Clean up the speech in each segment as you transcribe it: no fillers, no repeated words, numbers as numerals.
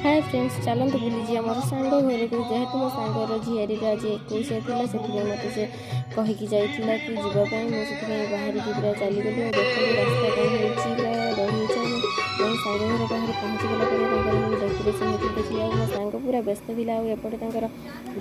ହାଏ friends, ଚାଲନ୍ତୁ ବୁଲିଯିବା ମୋର ସାଙ୍ଗ ଘରକୁ। ଯେହେତୁ ମୋ ସାଙ୍ଗର ଝିଆରୀର ଆଜି ଏକୋଇଶିଆ ଥିଲା, ସେଥିପାଇଁ ମୋତେ ସେ କହିକି ଯାଇଥିଲା କି ଯିବା ପାଇଁ। ମୁଁ ସେଥିପାଇଁ ବାହାରିକି ପୁରା ଚାଲିଗଲି। ଆଉ ଦେଖନ୍ତୁ ରାସ୍ତା କ'ଣ ହେଇଛି, ପୁରା ଦହି ହେଇଛି। ଆଉ ମୋ ସାଙ୍ଗ ଘର ପାଖରେ ପହଞ୍ଚିଗଲା ପରେ ତାଙ୍କର ସବୁ ଡେକୋରେସନ୍ ହେଇଥିଲା ଦେଖିଲି। ଆଉ ମୋ ସାଙ୍ଗ ପୁରା ବ୍ୟସ୍ତ ଥିଲା। ଆଉ ଏପଟେ ତାଙ୍କର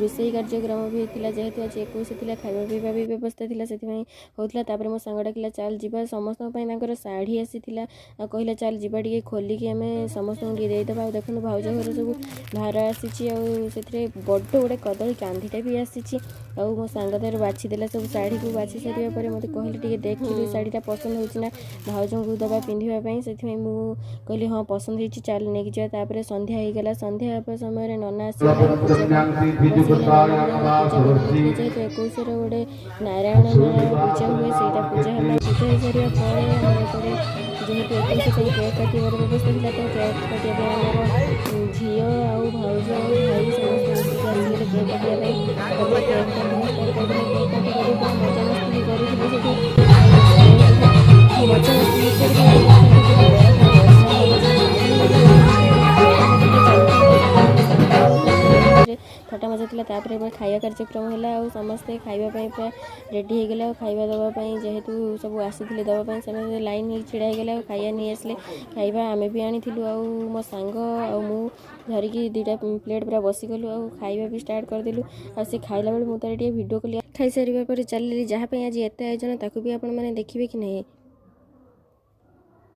ରୋଷେଇ କାର୍ଯ୍ୟକ୍ରମ ବି ହେଇଥିଲା। ଯେହେତୁ ଆଜି 21 ଥିଲା, ଖାଇବା ପିଇବା ବି ବ୍ୟବସ୍ଥା ଥିଲା, ସେଥିପାଇଁ ହେଉଥିଲା। ତାପରେ ମୋ ସାଙ୍ଗ ଡାକିଲା, ଚାଲ ଯିବା। ସମସ୍ତଙ୍କ ପାଇଁ ତାଙ୍କର ଶାଢ଼ୀ ଆସିଥିଲା ଆଉ କହିଲା, ଚାଲ ଯିବା, ଟିକେ ଖୋଲିକି ଆମେ ସମସ୍ତଙ୍କୁ ଟିକେ ଦେଇଦେବା। ଆଉ ଦେଖନ୍ତୁ, ଭାଉଜ ଘର ସବୁ ଭାର ଆସିଛି ଆଉ ସେଥିରେ ବଡ଼ ଗୋଟେ କଦଳୀ କାନ୍ଧିଟା ବି ଆସିଛି। ଆଉ ମୋ ସାଙ୍ଗ ତାର ବାଛି ଦେଲା ସବୁ ଶାଢ଼ୀକୁ। ବାଛି ସାରିବା ପରେ ମୋତେ କହିଲେ, ଟିକେ ଦେଖିଲୁ, ଶାଢ଼ୀଟା ପସନ୍ଦ ହେଉଛି ନା, ଭାଉଜଙ୍କୁ ଦେବା ପିନ୍ଧିବା ପାଇଁ। ସେଥିପାଇଁ ମୁଁ କହିଲି, ହଁ, ପସନ୍ଦ ହେଇଛି, ଚାଲ ନେଇକି ଯିବା। ତାପରେ ସନ୍ଧ୍ୟା ହେଇଗଲା। ସନ୍ଧ୍ୟା ହେବା ସମୟରେ ନନା ଆସିଗଲା ପୂଜା ପାଇଁ ବସିଗଲେ। ନନା ପୁରା ପୂଜା କରୁଥିଲେ। ଯେହେତୁ ଏକୋଇଶର ଗୋଟେ ନାରାୟଣ ମେଳା ପୂଜା ହୁଏ, ସେଇଟା ପୂଜା ହେଲା। ପୂଜା ହେଇସାରିବା ପରେ ଆମର ଏପଟେ ଯେହେତୁ 21 ପାଇଁ କେକ୍ କାଟିବାର ବ୍ୟବସ୍ଥା ଥିଲା, ତ କେକ୍ କାଟିବା ପାଇଁ ଆମର ଝିଅ ଆଉ ଭାଉଜ ଆଉ ଭାଇ ସମସ୍ତେ ମିଶିକି ଆସିଗଲେ କେକ୍ କାଟିବା ପାଇଁ। ତାପରେ କେକ୍ କାଟିବା ଷ୍ଟାର୍ଟ କରିଦେଲେ। କେକ୍ କାଟି କରି ପୁରା ମଜାମସ୍ତି ବି କରୁଥିଲେ ସେଠି। ମଜାମସ୍ତି ବି କରୁଥିଲେ। ଦେଖନ୍ତୁ, ପୁରା ବର୍ଷା ହେଉଛି, ଥଟା ଚାଲିଥିଲା। ଭିତରେ ଥଟା ମଜା ଥିଲା। ତାପରେ ଏବେ ଖାଇବା କାର୍ଯ୍ୟକ୍ରମ ହେଲା ଆଉ ସମସ୍ତେ ଖାଇବା ପାଇଁ ପୁରା ରେଡ଼ି ହେଇଗଲେ। ଆଉ ଖାଇବା ଦେବା ପାଇଁ ଯେହେତୁ ସବୁ ଆସିଥିଲେ ଦେବା ପାଇଁ, ସେମାନେ ଲାଇନ୍ ହେଇକି ଛିଡ଼ା ହେଇଗଲେ ଆଉ ଖାଇବା ନେଇ ଆସିଲେ। ଖାଇବା ଆମେ ବି ଆଣିଥିଲୁ ଆଉ ମୋ ସାଙ୍ଗ ଆଉ ମୁଁ ଧରିକି ଦୁଇଟା ପ୍ଲେଟ୍ ପୁରା ବସିଗଲୁ ଆଉ ଖାଇବା ବି ଷ୍ଟାର୍ଟ କରିଦେଲୁ। ଆଉ ସେ ଖାଇଲା ବେଳେ ମୁଁ ତାର ଟିକେ ଭିଡ଼ିଓ କଲି। ଖାଇସାରିବା ପରେ ଚାଲିଲି, ଯାହା ପାଇଁ ଆଜି ଏତେ ଆୟୋଜନ, ତାକୁ ବି ଆପଣମାନେ ଦେଖିବେ କି ନାହିଁ।